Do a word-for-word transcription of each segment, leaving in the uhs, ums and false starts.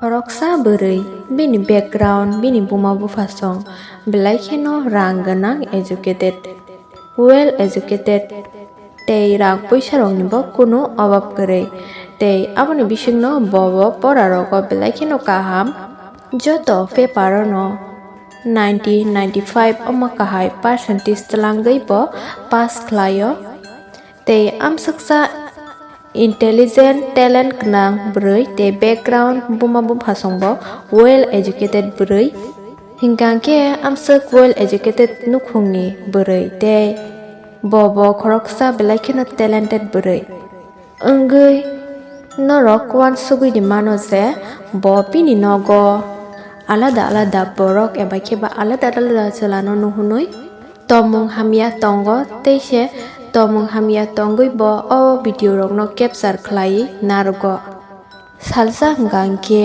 Khoroksa bwrwi, bini background, bini buma buphasong belai kheno rang gwnang, educated, well educated, tei rang puisa rokni bo kunu obab kwrwi, tei aboni bisingno bo bo pora rogo belai kheno kaham, joto paper o no ninety, ninety five omo kahai percentage twlangwi bo pass khlaio. Tei amswksa intelligent, talent gwnang bwrwi tei background buma buphasong bo well educated bwrwi. Hinkha khe amswk well educated nukhungni bwrwi tei bo bo khoroksa belai kheno talented bwrwi wngwi norok uansugwi di mano je bo bini nogo alada alada borok eba khe ba alada alada chwlano nuhunwi tongmung hamya tongo, tei se tongmung hamya tongwi bo o video rokno capture khlaiwi narwgo. Salsa hwnkha hinkhe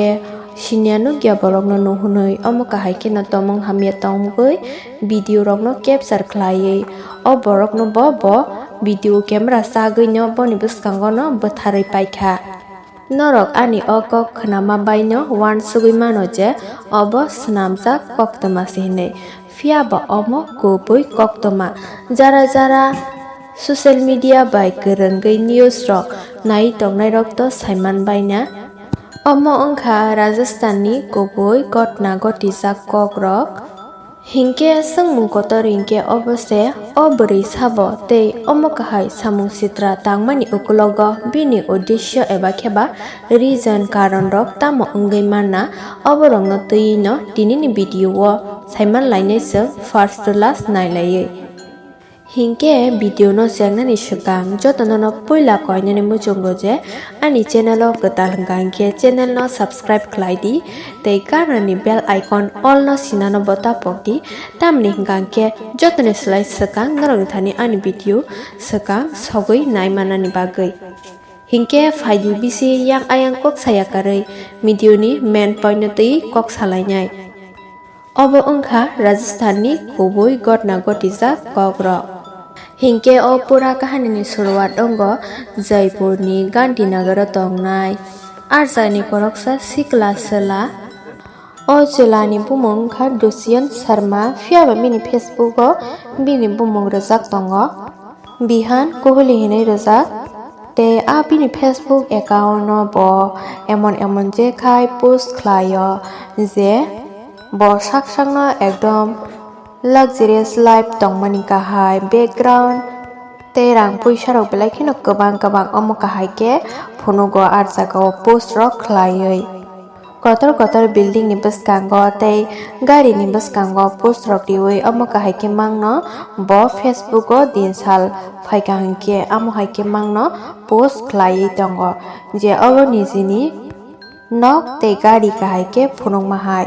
siniya nukya borokno nuhunwi omo kahai kheno tongmung hamya tongwi video rokno capture khlaiwi o borokno bo bo video camera chagwino boni bwskango no bwtharwi paikha. Norok ani o kok khnama baino uansugwi mano je obo swnamjak koktwma se hinwi, phiya bo omo kubui koktwma. Jara jara social media bai kwrwngwi news rok naiwi tongnairok to saiman baina. Omo wngkha Rajasthan ni kubui gotna gotijak kokrok. Hinkhe swngmung kotor hinkhe obo se, o bwrwi sabo tei omo kahai samung sitra tangmani ukulogo bini uddesyo eba khe ba reason, karon rok tamo wngwi manna, oborokno twiwi no tinini video o saiman lainai chwng first to last nailaiwi. Hinkhe video no chengnani swkang jotono no puila koinani muchungo je ani channel o kwtal hwnkha hinkhe channel no subscribe khlai di tei ganani bell icon all no sinano bo tapok di, tamni hwnkha hinkhe jotoni slai swkang norokni thani ani video swkang sogwi naimanani bagwi. Hinkhe phaidi bisi yang ayang kok saya karwi video ni main point no twi kok salainai. Obo wngkha Rajasthan ni kubui gotna gotijak kokrok. Hinkhe o pura kahanini suruwat wngo Jaipur ni Gandhinagar o tongnai arjani koroksa sikla chwla. O chwla ni bumung wngkha Dushyant Sharma, phiya ba bini Facebook o bini bumung rwjak tongo. Bihan Kohli hinwi rwjak. Tei a bini Facebook account no bo emon emon je khai post khlaio je bo sak sakno ekdom luxurious life tongmani kahai, background tei rang puisa rok belai kheno kwbang kwbang, omo kahai khe phunugo ah jaga o post rok khlaiwi. Kotor kotor building ni bwskango tei gari ni bwskango post rok riwi omo kahai khe mangno bo Facebook o din sal phaikha hinkhe amo hai khe mangno post khlaiwi tongo je obo nijini nok tei gari kahai khe phunukma hai.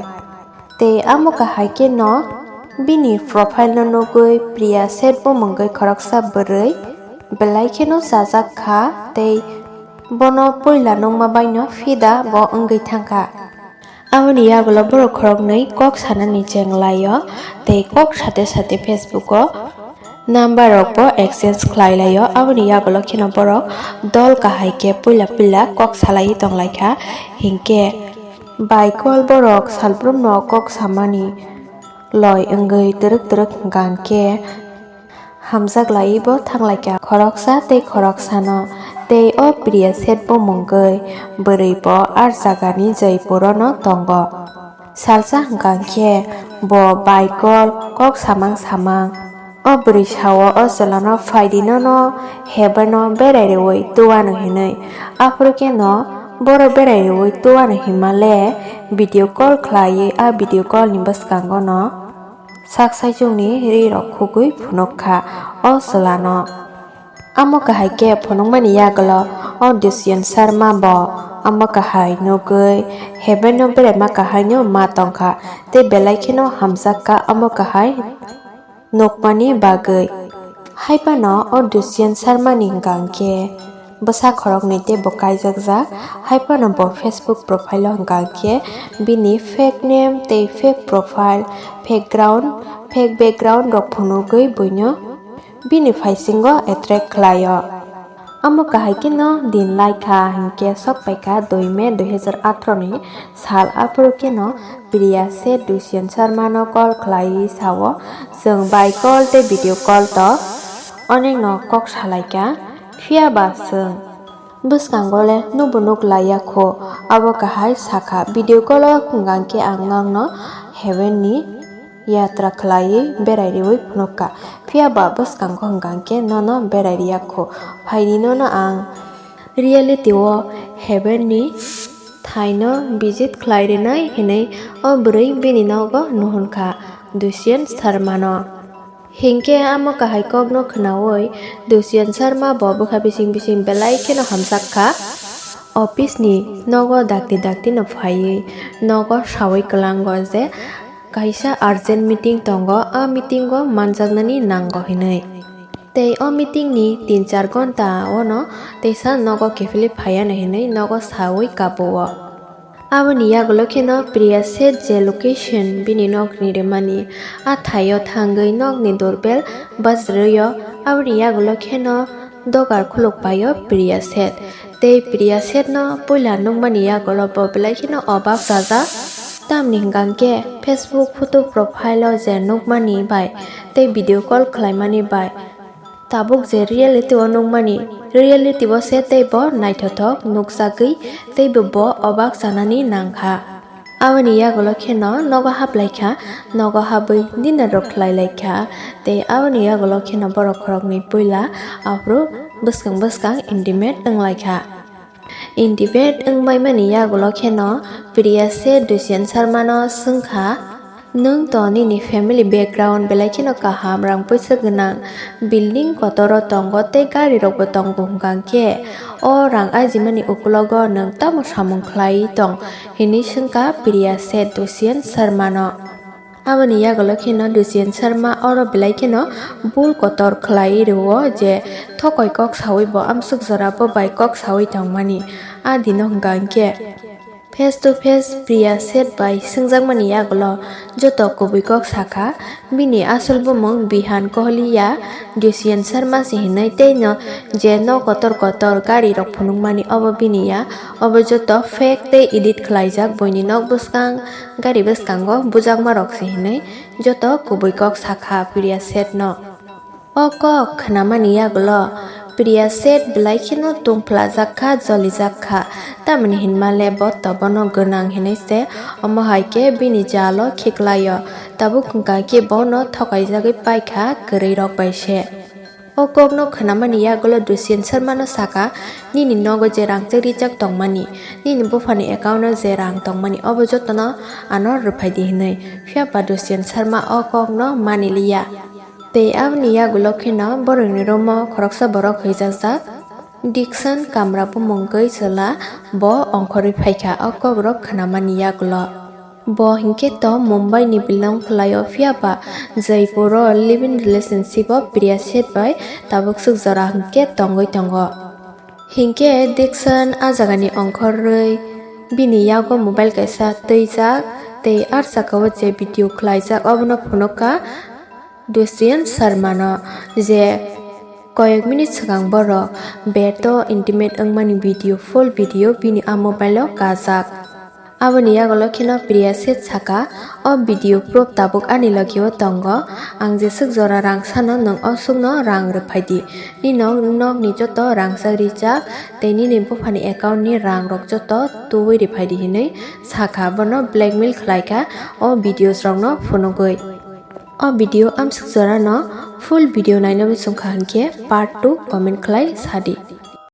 Tei amo kahai khe no bini profile no nugwi Priya Seth bo mungwi khoroksa bwrwi belai kheno chajak kha tei bono puila nukma baino fida bo wngwi thangkha. Aboni yagulo borok khoroknwi kok sanani cheng laio tei kok sate sate Facebook o number rok bo exchange khlai laio. Aboni yagulo kheno borok dol kahai khe puila puila kok salaiwi tonglaikha. Hinkhe bai kol borok salbrumno kok samani loi wngwi twrwk twrwk hwnkha hinkhe hamjak laiwi bo thanglaikha khoroksa tei khoroksano. Tei o Priya Seth bo mungwi bwrwi bo ah jagani Jaipur o no tongo. Salsa hwnkha hinkhe bo bai kol kok samang samang o bwrwi sao, o chwlano phaidi nono heaven o berai rwui tuwano hinwi. Aphuru khe no boro berai rwui tuwano hinmale video call khlaiwi a video call ni bwskango no sak saichungni ri rok khugwi phunuk kha o chwlano. Amo kahai khe phunukmani yagulo o Dushyant Sharma bo amo kahai nugwi heaven o beraima kahai no ma tongkha tei belai kheno hamjak kha amo kahai nukmani bagwi. Haiphano o Dushyant Sharma ni hwnkha hinkhe bwsa khoroknwi tei bo kaijakjak. Haiphano bo Facebook profile o hwnkha hinkhe bini fake name tei fake profile, fake ground, fake background rok phunugwi buino bini phaisingo attract khlaio. Omo kahai kheno din lai kha, hinkhe sok pai kha dui May dui hazar atharo ni sal. Aphuru kheno Priya Seth Dushyant Sharma no call khlaiwi sao, "Chwng bai call tei video call to onek no kok salai kha, phiya ba chwng bwskango le nubo nuk laiya kho." Abo kahai sakha, "Video call o hwnkha khe ang nokno heaven ni yatra khlaiwi berai riwi phunuk kha, phiya ba bwskango hwnkha khe nono berai riya kho, phaidi nono ang reality o heaven ni thaino visit khlai rinai," hinwi o bwrwi bini nogo nuhun kha Dushyant Sharma no. Hinkhe amo kahai kokno khwnaui Dushyant Sharma bo bwkha bising bising belai kheno hamjak kha. Office ni nogo dakti dakti no phaiwi nogo saui kwlango je kaisa urgent meeting tongo, a meeting o manjaknani nango hinwi. Tei o meeting ni tin char ghonta ono teisa nogo kiphilwi phaiya no hinwi nogo saui kapuo. Aboni yagulo kheno Priya Seth je location bini nokni rimani, a thaio thangwi nokni doorbell bajrwio. Aboni yagulo kheno dogar khuluk paio Priya Seth. Tei Priya Seth no puila nukmani yagulo bo belai kheno obak chajak. Tamni hwnkha khe Facebook photo profile o je nukmani bai tei video call khlaimani bai tabuk je reality o nukmani, reality o se teibo naithothok nukjagwi teibo bo obak chanani nangkha. Aboni yagulo kheno nogo haplaikha, nogo habwi dinner rok khlailaikha, tei aboni yagulo kheno borok khoroknwi puila aphuru bwskang bwskang intimate wnglaikha. Intimate wngbaimani yagulo kheno Priya Seth Dushyant Sharma no swngkha, "Nwng to nini family background belai kheno kaham, rang puisa gwnang, building kotoro tongo tei gari rokbo tongo, hwnkha khe o rang ajimani ukulogo nwng tamo samung khlai tong?" hinwi swngkha Priya Seth Dushyant Sharma no. Aboni yagulo kheno Dushyant Sharma oro belai kheno bul kotor khlai rwo je thokoi kok saui bo amsuk jora bo bai kok saui tongmani. A dino hwnkha hinkhe face to face Priya Seth bai swngjakmani yagulo joto kubui kok sakha, bini asol bumung Bihan Kohli ya, Dushyant Sharma se hinwi, tei no je nok kotor kotor gari rok phunukmani obo bini ya, obo joto fake tei edit khlaijak buini nok bwskang gari bwskango bujakma rok se hinwi joto kubui kok sakha Priya Seth no. O kok khnamani yagulo Priya Seth belai kheno tungphlajak kha, jolijak kha, tamni hinmale bo to bono gwnang hinwi se, omo hai khe bini jalo khiklaio, tabuk hwnkha khe bono thokaijagwi paikha kwrwi rok bai se. O kokno khnamani yagulo Dushyant Sharma no sakha, "Nini nogo je rang chak rijak tongmani, nini buphani account o je rang tongmani, obo jotono ano rwphaidi," hinwi. Phiya ba Dushyant Sharma o kokno mani liya. Tei aboni yagulo kheno borokni room o khoroksa borok huijakjak. Dixon Kamra bumung gwi chwla bo ongkhorwi phaikha o kokrok khnamani yagulo. Bo hinkhe to Mumbai ni belong khlaio, phiya ba Jaipur o live-in relationship o Priya Seth bai tabuk swk jora hinkhe tongwi tongo. Hinkhe Dixon a jagani ongkhorwi bini yago mobile kaisa twijak tei a saka o je video khlaijak obono phunukha Dushyant Sharma no, je koyek minute swkang borok bed o intimate wngmani video, full video bini a mobile o kajak. Aboni yagulo kheno Priya Seth saka, "O video proof tabuk ani logi o tongo. Ang jeswk jora rang sano, nwng o swkno rang rwphaidi. Nini nok, nokni joto rang chak rijak tei nini buphani account ni rang rok joto tubui rwphaidi," hinwi sakha, bono blackmail khlaikha o videos rokno phunugwi. O video amswk jorano full video naina muchungkha hinkhe part two comment khlai sadi.